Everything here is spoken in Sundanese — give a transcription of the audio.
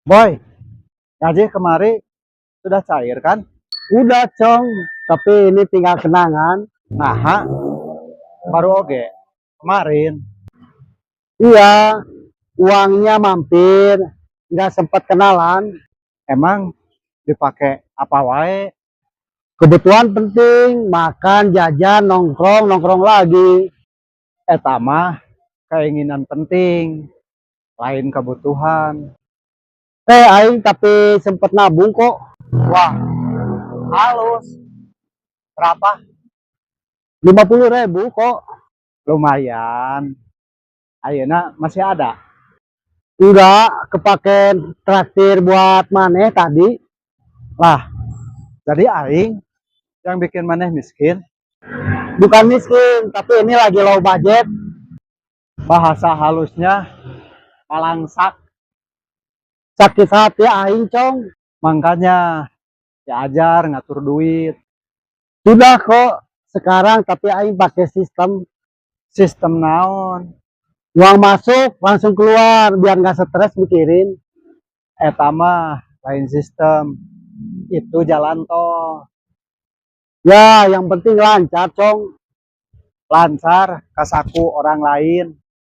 Boy, gaji kemarin sudah cair, kan? Udah, Cong, tapi ini tinggal kenangan. Nah, baru oge kemarin. Iya, uangnya mampir, nggak sempat kenalan. Emang dipakai apa wae? Kebutuhan penting, makan, jajan, nongkrong, nongkrong lagi. Eta mah keinginan penting, lain kebutuhan. Eh, aing tapi sempet nabung kok. Wah, halus. Berapa? 50 ribu kok. Lumayan. Ayeuna masih ada? Enggak, kepake traktir buat maneh tadi. Lah, jadi aing yang bikin maneh miskin? Bukan miskin, tapi ini lagi low budget. Bahasa halusnya palangsak. Sakit hati aing, Cong. Makanya diajar ngatur duit. Sudah kok sekarang, tapi aing pakai sistem. Sistem naon? Uang masuk langsung keluar biar nggak stres mikirin. Eta mah lain sistem. Itu jalan tol. Ya, yang penting lancar, Cong. Lancar ka saku orang lain.